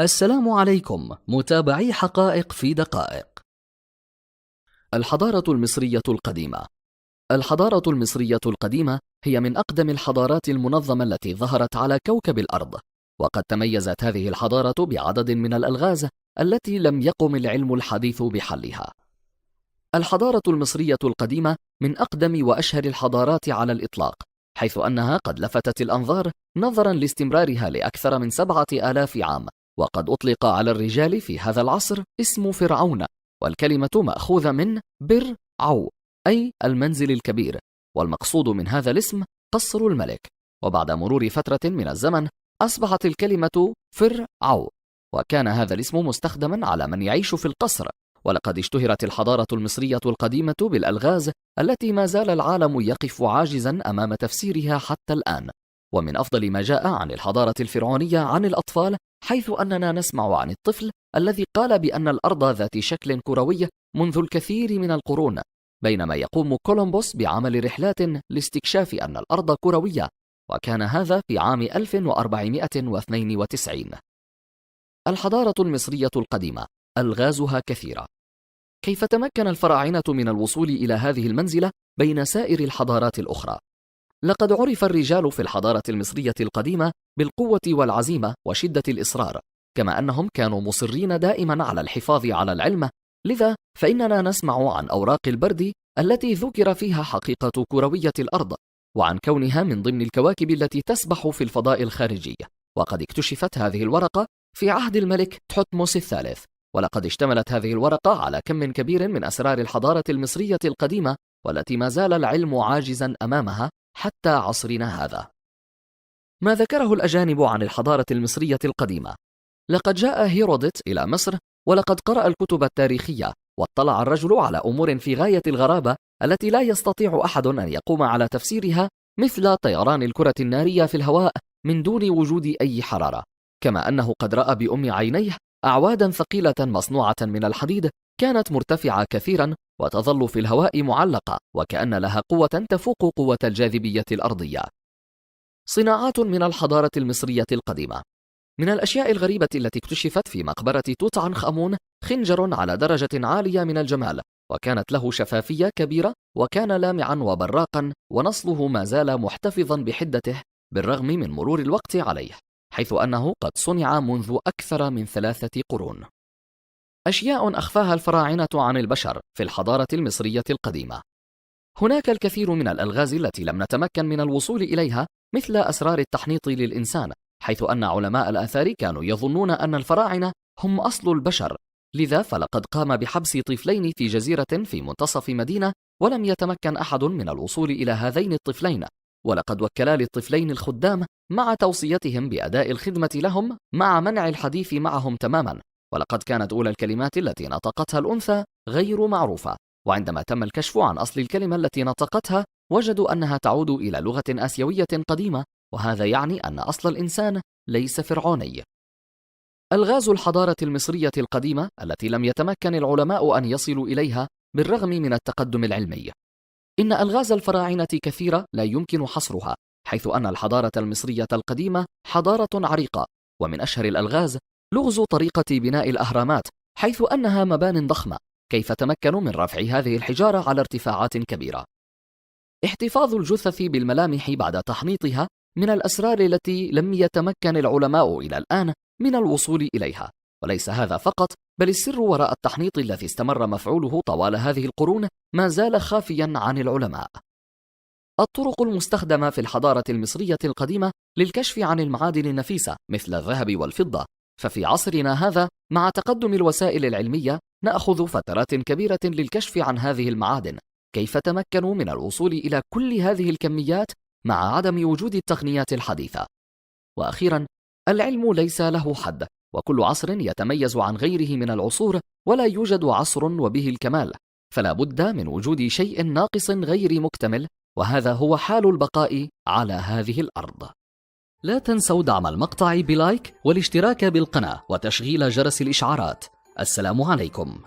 السلام عليكم متابعي حقائق في دقائق. الحضارة المصرية القديمة. الحضارة المصرية القديمة هي من أقدم الحضارات المنظمة التي ظهرت على كوكب الأرض، وقد تميزت هذه الحضارة بعدد من الألغاز التي لم يقم العلم الحديث بحلها. الحضارة المصرية القديمة من أقدم وأشهر الحضارات على الإطلاق، حيث أنها قد لفتت الأنظار نظرا لاستمرارها لأكثر من 7000 عام، وقد أطلق على الرجال في هذا العصر اسم فرعون، والكلمة مأخوذة من بر عو، أي المنزل الكبير، والمقصود من هذا الاسم قصر الملك. وبعد مرور فترة من الزمن أصبحت الكلمة فرعو، وكان هذا الاسم مستخدما على من يعيش في القصر. ولقد اشتهرت الحضارة المصرية القديمة بالألغاز التي ما زال العالم يقف عاجزا أمام تفسيرها حتى الآن. ومن أفضل ما جاء عن الحضارة الفرعونية عن الأطفال، حيث أننا نسمع عن الطفل الذي قال بأن الأرض ذات شكل كروي منذ الكثير من القرون، بينما يقوم كولومبوس بعمل رحلات لاستكشاف أن الأرض كروية، وكان هذا في عام 1492. الحضارة المصرية القديمة ألغازها كثيرة. كيف تمكن الفراعنة من الوصول إلى هذه المنزلة بين سائر الحضارات الأخرى؟ لقد عرف الرجال في الحضارة المصرية القديمة بالقوة والعزيمة وشدة الإصرار، كما أنهم كانوا مصرين دائما على الحفاظ على العلم، لذا فإننا نسمع عن أوراق البرد التي ذكر فيها حقيقة كروية الأرض، وعن كونها من ضمن الكواكب التي تسبح في الفضاء الخارجي. وقد اكتشفت هذه الورقة في عهد الملك تحتمس الثالث، ولقد اشتملت هذه الورقة على كم كبير من أسرار الحضارة المصرية القديمة، والتي ما زال العلم عاجزا أمامها حتى عصرنا هذا. ما ذكره الأجانب عن الحضارة المصرية القديمة: لقد جاء هيرودوت إلى مصر، ولقد قرأ الكتب التاريخية، واطلع الرجل على أمور في غاية الغرابة التي لا يستطيع أحد أن يقوم على تفسيرها، مثل طيران الكرة النارية في الهواء من دون وجود أي حرارة، كما أنه قد رأى بأم عينيه أعوادا ثقيلة مصنوعة من الحديد كانت مرتفعة كثيرا وتظل في الهواء معلقة، وكأن لها قوة تفوق قوة الجاذبية الأرضية. صناعات من الحضارة المصرية القديمة. من الأشياء الغريبة التي اكتشفت في مقبرة توت عنخ آمون خنجر على درجة عالية من الجمال، وكانت له شفافية كبيرة، وكان لامعا وبراقا، ونصله ما زال محتفظا بحدته بالرغم من مرور الوقت عليه، حيث أنه قد صنع منذ أكثر من 3 قرون. أشياء أخفاها الفراعنة عن البشر في الحضارة المصرية القديمة. هناك الكثير من الألغاز التي لم نتمكن من الوصول إليها، مثل أسرار التحنيط للإنسان، حيث أن علماء الآثار كانوا يظنون أن الفراعنة هم أصل البشر، لذا فلقد قام بحبس طفلين في جزيرة في منتصف مدينة، ولم يتمكن أحد من الوصول إلى هذين الطفلين، ولقد وكلا للطفلين الخدام مع توصيتهم بأداء الخدمة لهم مع منع الحديث معهم تماما. ولقد كانت أولى الكلمات التي نطقتها الأنثى غير معروفة، وعندما تم الكشف عن أصل الكلمة التي نطقتها وجدوا أنها تعود إلى لغة آسيوية قديمة، وهذا يعني أن أصل الإنسان ليس فرعوني. ألغاز الحضارة المصرية القديمة التي لم يتمكن العلماء أن يصلوا إليها بالرغم من التقدم العلمي. إن ألغاز الفراعنة كثيرة لا يمكن حصرها، حيث أن الحضارة المصرية القديمة حضارة عريقة، ومن أشهر الألغاز لغز طريقة بناء الأهرامات، حيث أنها مبان ضخمة، كيف تمكنوا من رفع هذه الحجارة على ارتفاعات كبيرة؟ احتفاظ الجثث بالملامح بعد تحنيطها من الأسرار التي لم يتمكن العلماء إلى الآن من الوصول إليها، وليس هذا فقط، بل السر وراء التحنيط الذي استمر مفعوله طوال هذه القرون ما زال خافيا عن العلماء. الطرق المستخدمة في الحضارة المصرية القديمة للكشف عن المعادن النفيسة مثل الذهب والفضة، ففي عصرنا هذا مع تقدم الوسائل العلمية نأخذ فترات كبيرة للكشف عن هذه المعادن. كيف تمكنوا من الوصول إلى كل هذه الكميات مع عدم وجود التقنيات الحديثة؟ وأخيرا، العلم ليس له حد، وكل عصر يتميز عن غيره من العصور، ولا يوجد عصر وبه الكمال، فلا بد من وجود شيء ناقص غير مكتمل، وهذا هو حال البقاء على هذه الأرض. لا تنسوا دعم المقطع ب like والاشتراك بالقناة وتشغيل جرس الإشعارات. السلام عليكم.